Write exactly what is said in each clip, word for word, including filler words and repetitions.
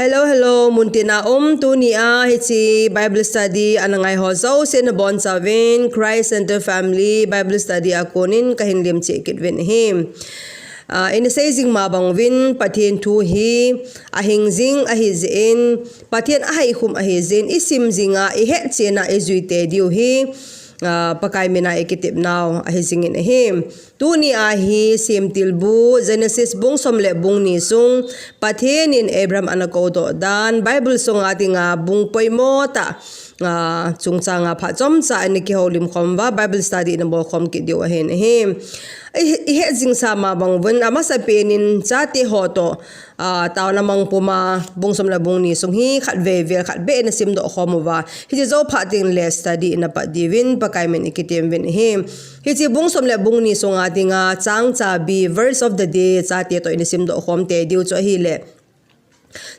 Hello, hello, muntina um, tunia hiche Bible study ana ngai ho jouse nabonchauvin Christ Center Family Bible Study a konin kahin lemcheh kit uvin ahi. Ah, ina sei jing ma bang uvin Pathen thu hi ahing jing ahi jeh in, Pathen ahaikhum ahi jeh in, isim jinga ihetchen a ijui tei diu hi, ah, Pakai mina ikitepnau ahi jingin ahi. Tunia hi Semtilbu Genesis bung som le bung ni sung Pathen in Abraham ana koudoh dan, Bible sunga dinga bung poimo tah, ah, chungchanga phat chomcha ina kihoulim khom uva Bible study ina bol khom kit diu ahin ahi. I, ihet jingsa ma bang uvin amasapen in chate ho toh, ah, taona mang puma bung som le bung ni sung hi khatvei vel khat beh ina simdoh khom uva, hiche jou phat teng le study ina pat diuvin Pakai min ikitem uvin ahi. Hiche bung som le bung ni sunga dinga chang chabi, verse of the day, chate toh ina simdoh khom tei diu chu ahile,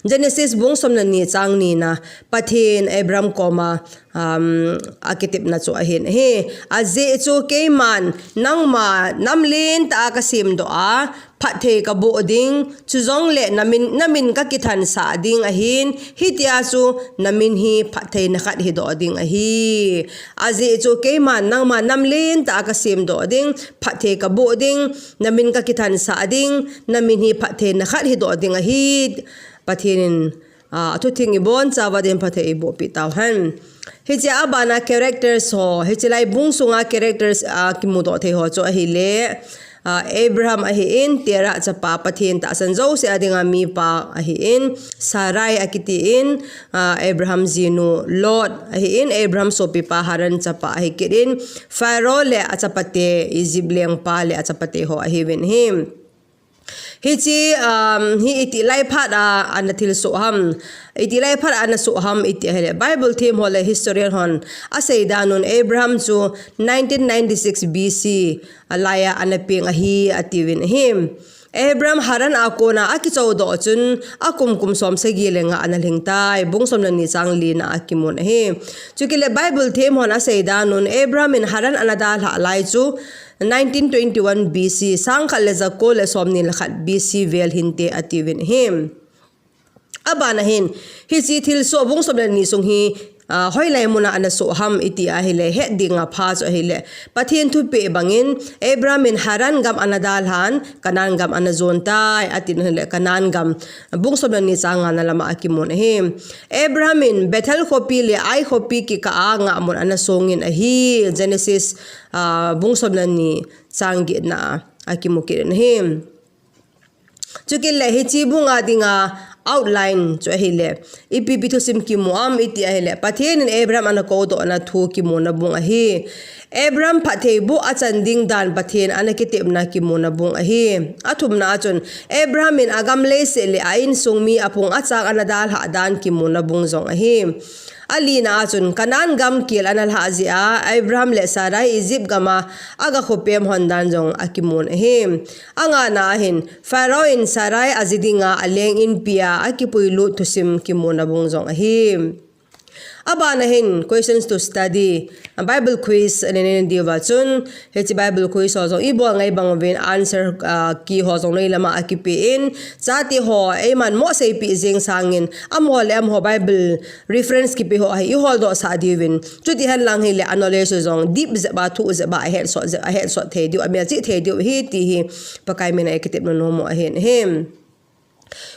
Genesis bung som le ni chang nina, Pathen Abraham koma, um, akitepna chu ahin ahi. Ajeh chu keiman nangma nam lentah a kasemdoh a, phatthei kaboh ding, chujongle namin, namin kakithansah ding ahin, hitia chu namin hi phattheina khat hidoh ding ahi. Ajeh chu keiman nangma nam lentah a kasemdoh ding, phatthei kaboh ding, namin kakithansah ding, namin hi phattheina khat hidoh ding ahi. Pathen in, ah, athuthing ibonchauva din phatthei ibohpeh tauhen. Hichea abana characters ho, hiche lai bung sunga characters, ah, kimudoh thei ho chu ahile, ah, Abraham ahin, Terah chapa, Pathen tahsan jouse a dinga mipa ahin, Sarai akitin, ah, Abraham jinu, Lot ahin, Abraham sopipa Haran chapa ahi kit in, Pharaoh le achapate, Egypt lengpa le achapate ho ahiuvin ahi. Hiche, um, hi itih lai phat a ana thilsoh ham, itih lai phat a ana soh ham iti ahile, Bible them ho le historian hon asei dan un Abraham chu nineteen ninety-six B C a laiya ana peng ahi atiuvin ahi. Abraham Haran a kona akichoudoh chun akum kum som sagi le nga ana lhing tai, bung som le ni chang lina a kimun ahi. Chukit le Bible them hon asei dan un Abraham in Haran ana dalhah lai chu nineteen twenty-one B C, sangkhat le jako le somni le khat B C vel hinte atiuvin ahi. Abana hin, hiche thilsoh bung som le ni sung hi, ah, hoilai muna ana soh ham iti ahile, het dinga pha chu ahile, Pathen thupeh bangin Abraham in Haran gam ana dalhan, Canaan gam ana jon tai, atin ahile, Canaan gam, bung som le ni chang ngana lama akimun ahi. Abraham in Bethel khopi le Ai khopi kikah a ngahmun ana songin ahi, Genesis, ah, bung som le ni chang getna a akimu kit in ahi. Chukit le hiche bunga dinga outline chu ahile, ipi ipi thusim kimu am iti ahile, Pathen in Abraham ana koudohna thu kimuna bung ahi. Abraham phatthei boh achan ding dan Pathen ana kitepna kimuna bung ahi. Athumna a chun, Abraham in agam leiset le a insung mi apung achang ana dalhah dan kimuna bung jong ahi. Alina a chun, Canaan gam kel ana lhah jeh a, Abraham le Sarai Egypt gam a aga khopem hon dan jong akimun ahi. Angana a hin, Pharaoh in Sarai aji dinga aleng inpi a akipuilut thusim kimuna bung jong ahi. Abana hin, questions to study, Bible quiz ana nei diuva chun, hiche Bible quiz ho jong ibol ngai bang uvin answer, ah, key ho jong noi lama akipe in, chate ho, eiman mo seipeh jeng sangin, amaho le amaho Bible reference kipe ho ahi, iholdoh sah diuvin. Chuti hen lang hile a knowledge jong deep jep a, thuh jep a, ahetsot jep, ahetsot thei diu, amelchih thei diu ahi ti hi Pakai mina ikitepna nom u ahin ahi.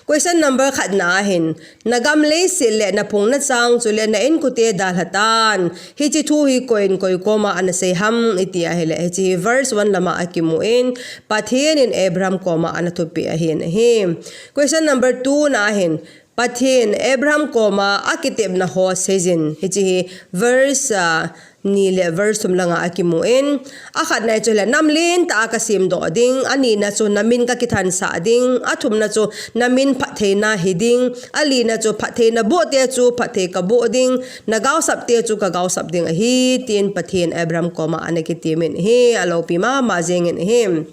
Question number khatna a hin, nagam leiset le napung nachang chule na inkote dalha tan. Hiche thu hi koiin koi koma ana sei ham iti ahile, hiche hi verse one lama akimun, Pathen in Abraham koma ana thupeh ahin ahi. Question number two na a hin, Pathen Abraham koma akitepna ho seijin. Hiche hi verse, ah, ni le verse thum langa akimun, akhatna chu hile, nam lentah a kasemdoh ding, anina chu namin kakithansah ding, athumna chu namin phattheina hiding, alina chu phattheina bohte chu phatthei kaboh ding, nagaosapte chu kagaosap ding ahi, tin Pathen Abraham koma ana kitemin ahi, aloupi mama jengin ahi.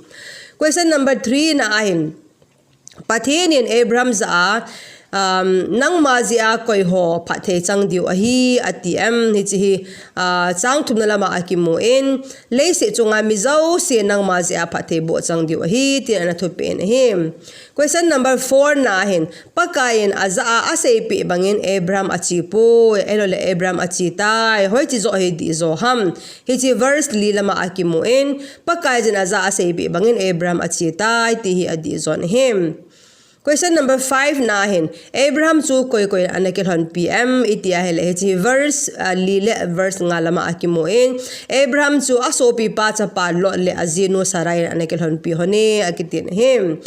Question number three na a hin, Pathen in Abraham jah a, um, nangma jeh a koi ho phatthei chang diu ahi, ati em? Hiche hi, uh, chang thumna lama akimun, leiset chunga mi jouse nangma jeh a phatthei boh chang diu ahi, tin ana thupeh in ahi. Question number four na hin, Pakai in ajah a aseipeh bangin Abraham ache poi, ahilouleh Abraham ache tai, hoiche joh hi dih jo ham? Hiche verse li lama akimun, Pakai in ajah a aseipeh bangin Abraham ache tai, ti hi adih jo ahi. Question number five na hin, Abraham chu koi koi in ana kilhonpi em? Iti ahile, hiche verse, ah, li le verse nga lama akimun, Abraham chu asopipa chapa Lot le ajinu Sarai in ana kilhonpi hon e, akitin ahi.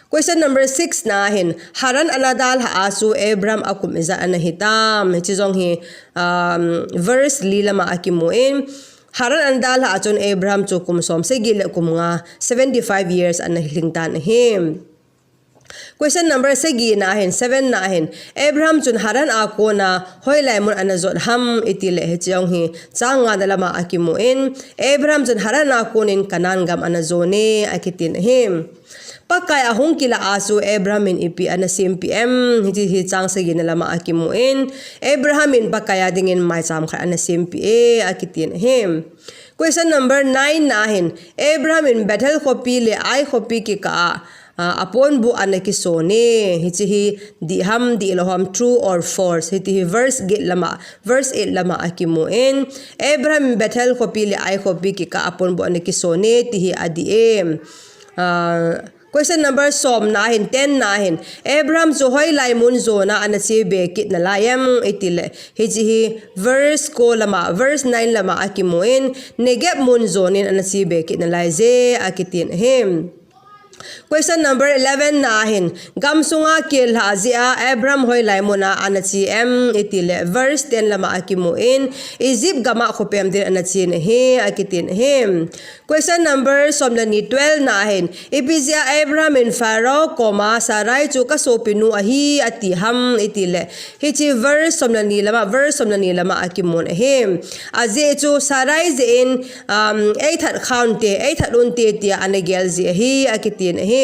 Question number six na hin, Haran ana dalha a chu Abraham akum ijat ana hitam? Hiche jong hi, um, verse li lama akimun, Haran ana dalha a chun Abraham chu kum som sagi le kum nga, seventy-five years ana lhing tan ahi. Question number sagi na hin, seven na hin, Abraham chun Haran a kona hoilai mun ana jot ham? Iti le, hiche jong hi chang ngana lama akimun, Abraham chun Haran a konin Canaan gam ana jon e, akitin ahi. Pakai ahung kilah a chu Abraham in ipi ana sempeh em? Hiche hi chang sagina lama akimun, Abraham in Pakai a dingin maicham khat ana sempeh e, akitin ahi. Question number nine na hin, Abraham in Bethel khopi le Ai khopi kikah a, ah, aponbuh ana kiso e. Hiche hi dih ham, dihlou ham, true or false? Hiche hi verse get lama, verse eight lama akimun, Abraham in Bethel khopi le Ai khopi kikah a aponbuh ana kiso e, ti hi adih e. Ah, question number som na hin, ten na hin, Abraham chu hoilai mun jona ana che be kit nalai em? Iti le, hiche hi verse ko lama, verse nine lama akimun, Negeb mun jonin ana che be kit nalai je, akitin ahi. Question number eleven na hin, gam sunga kel lhah jeh a Abraham hoilai muna ana che em? Iti le, verse ten lama akimun, Egypt gam a khopem din ana che ahi, akitin ahi. Question number som le ni, twelve na hin, ipi jeh a Abraham in Pharaoh koma Sarai chu kasopinu ahi ati ham? Iti le, hiche verse som le ni lama, verse som le ni lama akimun ahi. Ajeh chu Sarai jeh in, um, eithat khaunte, eithat unte tia ana gel jeh ahi, akitin ahi.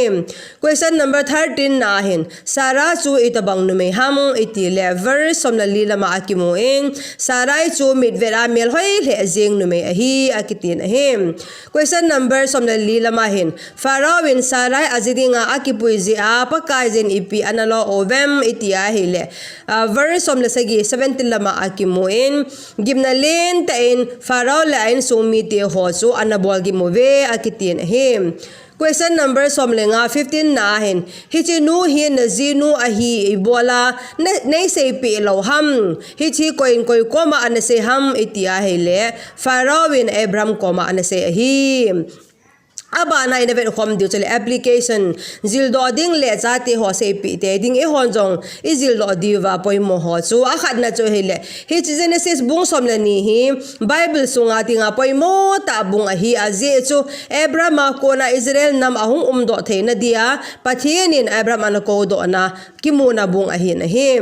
Question number thirteen na hin, Sarah chu itobang numei ham? Iti le, verse som le li lama akimun, Sarai chu mitvet a melhoi lheh jeng numei ahi, akitin ahi. Question number som le li lama hin, Pharaoh in Sarai aji dinga akipui jeh a Pakai in ipi ana lo uvem? Iti ahile, ah, verse som le sagi, seventeen lama akimun, gimna lentah in Pharaoh le a insung mite ho chu ana bolgim uve, akitin ahi. Question number som le nga, fifteen na hin, hiche nu hi najinu ahi, ibola na, neiseipeh lou ham? Hiche koi in koi koma ana sei ham? Iti ahile, Pharaoh in Abraham koma ana sei ahi. Abana ina vetkhom diu chu le application, jildoh ding le chate ho seipeh tei ding, eihon jong ijildoh diuva poimo ho chu, akhatna chu ahile, hiche Genesis bung som le ni hi Bible sunga dinga poimo tah bung ahi, ajeh chu Abraham a kona Israel nam ahung umdoh theina dia Pathen in Abraham ana koudohna kimuna bung ahin ahi.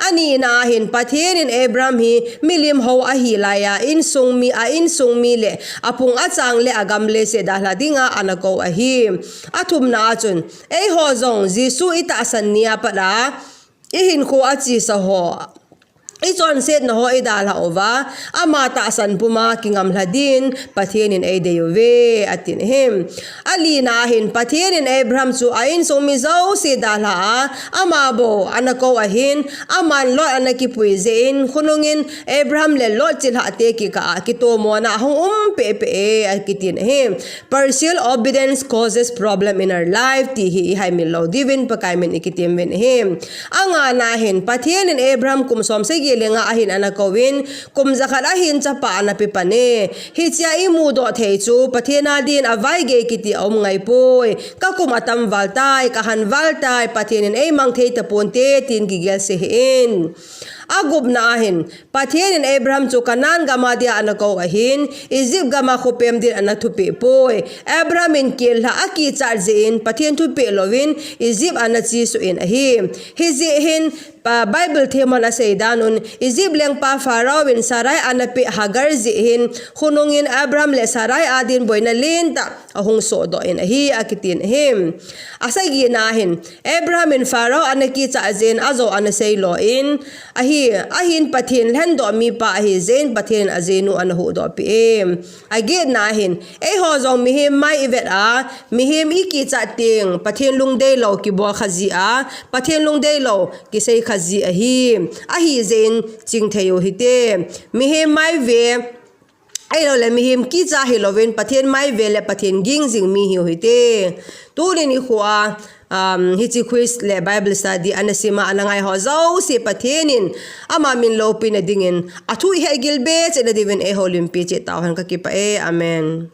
Anina hin, Pathen in Abraham hi milim hou ahi laiya, insung mi, a insung mi le aphung achang le agam leiset dalha dinga ana kou ahi. Athumna a chun, eiho jong Jesu itahsan nia pat a ihinkho achesa ho, ichonsetna ho idalha uva, ama tahsan puma kingamlha din Pathen in eidei uve, atin ahi. Alina hin, Pathen in Abraham chu a insung mi jouse dalha a, ama bou ana kou ahin, aman Lot ana kipui jeh in, khonung in Abraham le Lot chilhah te kikah a kitomona ahung um pehpeh e, akitin ahi. Partial obedience causes problem in our life, ti hi ihaimil lou diuvin Pakai min ikitem uvin ahi. Angana hin, Pathen in Abraham kum som sagi le nga ahin ana kouvin, kum jakhat ahin chapa ana pepan e. Hichea imudoh thei chu, Pathen a din avaigei kiti aum ngaipoi. Kakum atam val tai, kahan val tai, Pathen in eimang thei taponte, tin kigelse hih in. Agupna ahin, Pathen in Abraham chu Canaan gam a dia ana kou ahin, Egypt gam a khopem din ana thupeh poi. Abraham in kel lha akichat jeh in Pathen thupeh louvin Egypt ana chesuh in ahi. Hijeh hin, pa, Bible themhon asei dan un, Egypt lengpa Pharaoh in Sarai ana peh Hagar jeh hin, khonung in Abraham le Sarai adin boina lentah ahung sohdoh in ahi, akitin ahi. Asagina hin, Abraham in Pharaoh ana kichat jeh in ajou ana seilo in ahi, ahin Pathen lhendoh mipa ahi jeh in Pathen in ajinu ana huhdoh peh e. Agetna hin, eiho jong mihem mai ivet a, mihem ikichat teng, Pathen lungdeilou kibol kha ji a, Pathen lungdeilou kisei kha ji ahi. Ahijeh in chingthei u hite. Mihem mai ve, ahilouleh mihem kicha hilouvin Pathen mai ve le Pathen ging jing mi hiu hite. Tuni nikho a, um, hiche quiz le Bible study ana sim a ana ngai ho jouse Pathen in ama min loupina dingin athu ihet gil be cheh na diuvin eiho limpi cheh tauhen, kakipah e. Amen.